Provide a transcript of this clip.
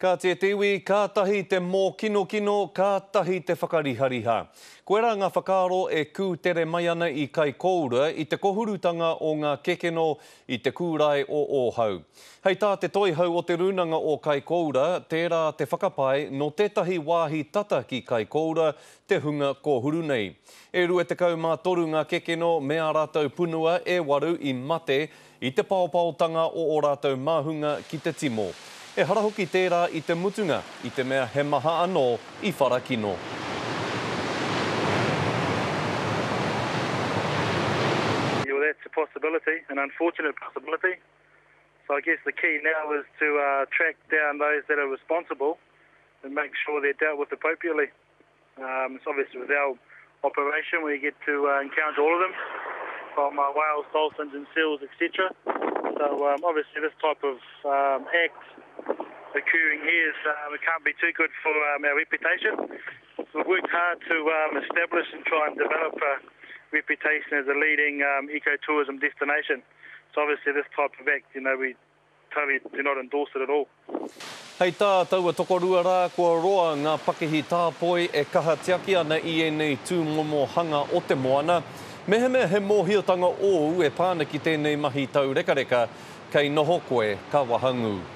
Kāti e te iwi, kātahi te mōkinokino, kātahi te whakarihariha. Koirā ngā whakaaro e kūtere mai ana i Kaikōura i te kohurutanga o ngā kekeno i te kūrae o Ōhau. Hei tā te toihau o te Rūnanga o Kaikōura, tērā te whakapae nō tētahi wāhi tata ki Kaikōura te hunga kōhuru nei. E 23 ngā kekeno me ā rātou punua e waru i mate i te paopaotanga o ō rātou māhunga ki te timo. Ehara hoki tērā i te mutunga, i te mea he maha anō i whara kino. Well that's a possibility, an unfortunate possibility. So I guess the key now is to uh, track down those that are responsible and make sure they're dealt with appropriately. Um, it's obviously with our operation we get to uh, encounter all of them, from uh, whales, dolphins and seals, etc. So um, obviously this type of um, act occurring here is, um, it can't be too good for um, our reputation. We've worked hard to um, establish and try and develop a reputation as a leading um, ecotourism destination. So obviously this type of act, you know, we totally do not endorse it at all. Hei tā taua tokorua rā, kua roa ngā pakihi tāpoi e kaha tiaki ana i ēnei tūmomo hanga o te moana. Mehemea he mōhiotanga ōu e pā ana ki tēnei mahi taurekareka, kei noho koe ka wahangū.